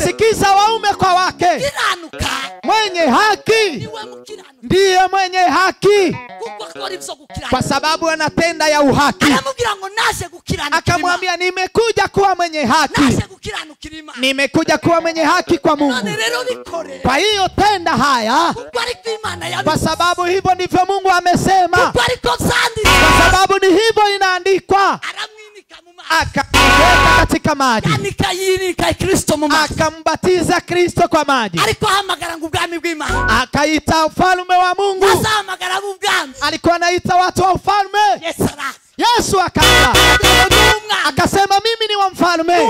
Sikiza waume kwa wake. Mwenye haki ndiye mwenye haki, kwa sababu anatenda ya uhaki. Akamwambia, nimekuja kuwa mwenye haki, nimekuja kuwa mwenye haki kwa Mungu. Kwa hiyo tenda haya, kwa sababu hivyo ndivyo Mungu amesema, kwa sababu ni hivyo inaandikwa. Akamweka katika maji, akambatiza Kristo kwa maji, akaita ufalme wa Mungu. Alikuwa anaita watu wa ufalme. Yesu akaja akasema, mimi ni wa mfalme,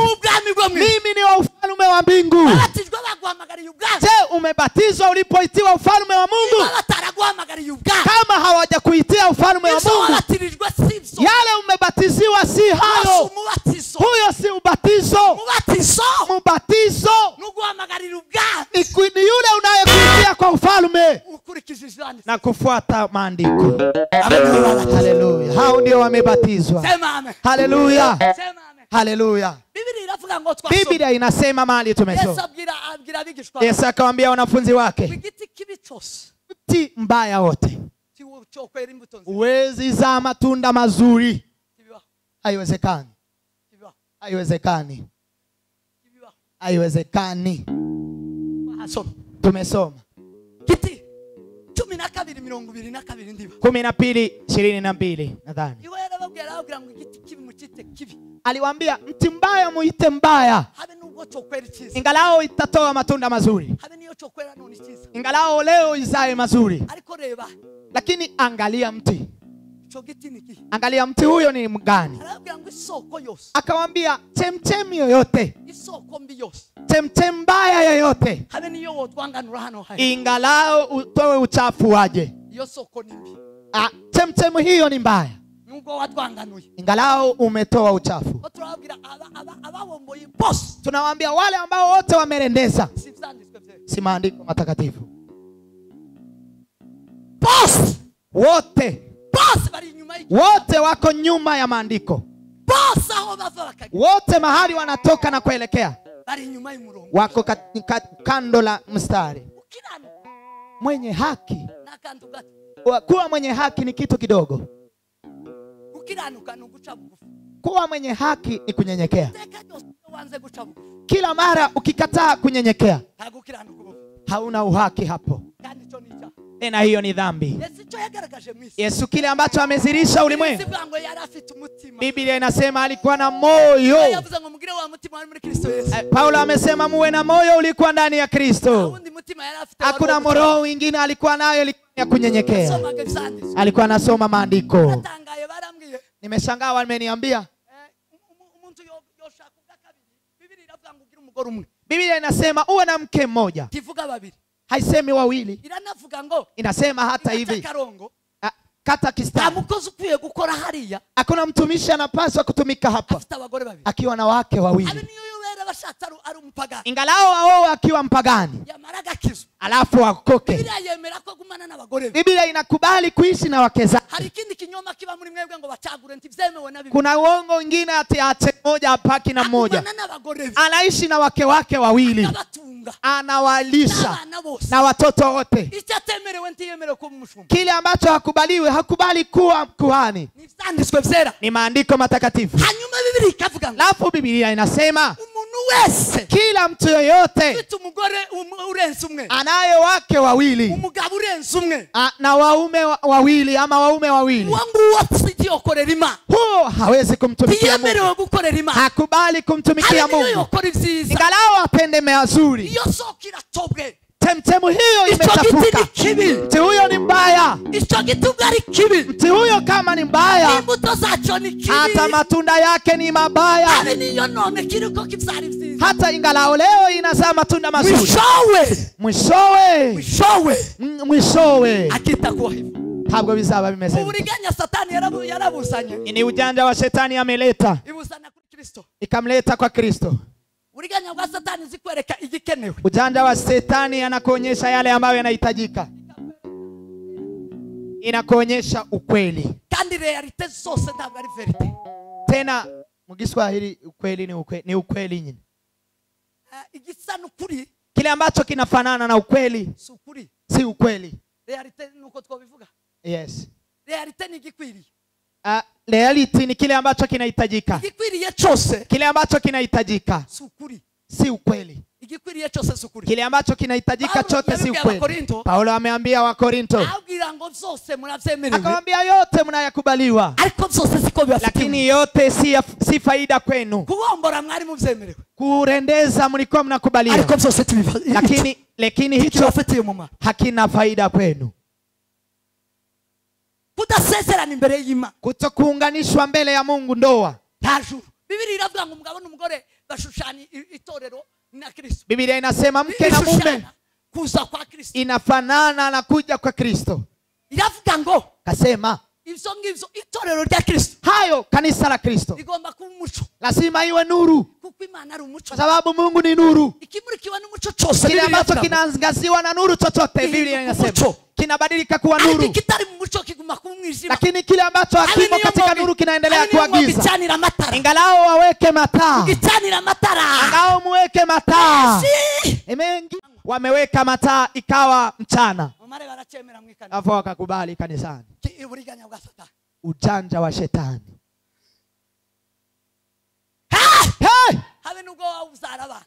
mimi ni wa ufalme wa mbingu. Je, umebatizwa ulipoitiwa ufalme wa Mungu? Kama hawajakuitia ufalme wa Mungu, yale umebatiziwa si hayo. Huyo si ubatizo. Mubatizo ni yule unayekuitia kwa ufalme na kufuata maandiko. Haleluya. Hao ndio wamebatizwa. Haleluya. Haleluya. Biblia inasema mahali tumesoma, Yesu akawaambia wanafunzi wake, mti mbaya wote huwezi zaa matunda mazuri. Haiwezekani. Haiwezekani. Haiwezekani. Tumesoma 12:22 nadhani. Aliwaambia mti mbaya muite mbaya, ingalao itatoa matunda mazuri, ingalao leo izae mazuri, lakini angalia mti, angalia mti huyo ni mgani. Akawaambia chemchemi yoyote, chemchem mbaya yoyote, ingalao utoe uchafu waje, chemchemu hiyo ni mbaya, ingalao umetoa uchafu. Tunawaambia wale ambao wote wamerendeza, si maandiko matakatifu, wote wote wako nyuma ya maandiko. Wote mahali wanatoka na kuelekea wako kando la mstari. Mwenye haki, kuwa mwenye haki ni kitu kidogo. Kuwa mwenye haki ni kunyenyekea. Kila mara ukikataa kunyenyekea, hauna uhaki hapo. Tena hiyo ni dhambi. Yesu kile ambacho amezirisha ulimwengu, Biblia inasema alikuwa na moyo. Paulo amesema muwe na moyo ulikuwa ndani ya Kristo. Hakuna roho mwingine alikuwa nayo ya kunyenyekea. Alikuwa anasoma maandiko. Nimeshangaa wameniambia Biblia inasema uwe na mke mmoja. Haisemi wawili. Inasema hata hivi. Kata kistari. Hakuna mtumishi anapaswa kutumika hapa akiwa na wake wawili. Ingalao aoe akiwa mpagani, alafu akoke. Biblia inakubali kuishi na wake zake. Kuna uongo mwingine ati aache mmoja apaki na mmoja. Anaishi na wake wake wawili, anawalisha na watoto wote. Kile ambacho hakubaliwe, hakubali kuwa kuhani. Ni maandiko matakatifu. Alafu Biblia inasema kila mtu yoyote anaye wake wawili na waume wawili ama waume wawili, huo hawezi kumtumikia Mungu. Hakubali kumtumikia Mungu. Ingalao apende mazuri, temtemu hiyo imechafuka. Mti huyo ni mbaya. Mti huyo kama ni mbaya, hata matunda yake ni mabaya. Hata ingalao leo inazaa matunda mazuri, mwishowe ntabwo bizaba bimeze. Ni ujanja wa shetani ameleta, ikamleta kwa Kristo. Ujanja wa shetani anakuonyesha yale ambayo yanahitajika. Inakuonyesha ukweli. Tena mu Kiswahili ukweli ni ukweli, ni ukweli nyinyi. Kile ambacho kinafanana na ukweli si ukweli. Yes. Reality ni kile ambacho kinahitajika. Kile ambacho kinahitajika si ukweli. Kile ambacho kinahitajika chote si ukweli. Paulo ameambia wa Korinto, akamwambia yote mnayakubaliwa, lakini yote si faida kwenu. Kurendeza mlikuwa mnakubaliwa, lakini hicho hakina faida kwenu. Kutokuunganishwa mbele ya Mungu ndoa. Biblia inasema mke na mume inafanana na kuja kwa Kristo. Kasema hayo kanisa la Kristo lazima iwe nuru, kwa sababu Mungu ni nuru. Kile ambacho kinaangaziwa na nuru chochote, Biblia inasema kinabadilika kuwa nuru. Lakini kile ambacho hakimo katika nuru kinaendelea kuwa giza. Ingalao waweke mataa, ingalao muweke mataa. Amen. Wameweka mataa ikawa mchana, alafu wakakubali kanisani. Ujanja wa shetani. Hey!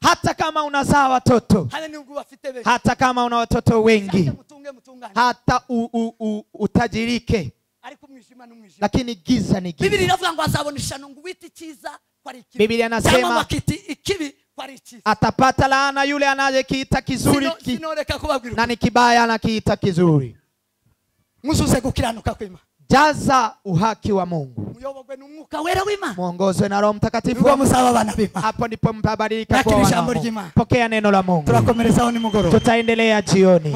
Hata kama unazaa watoto, hata kama una watoto wengi, hata utajirike, lakini giza ni giza. Biblia inasema atapata laana yule anayekiita kizuri na ni kibaya anakiita kizuri. Jaza uhaki wa Mungu, muongozwe na Roho Mtakatifu. Hapo ndipo mtabadilika kwa wana. Pokea neno la Mungu. Tutaendelea jioni.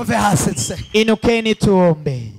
Inukeni tuombe.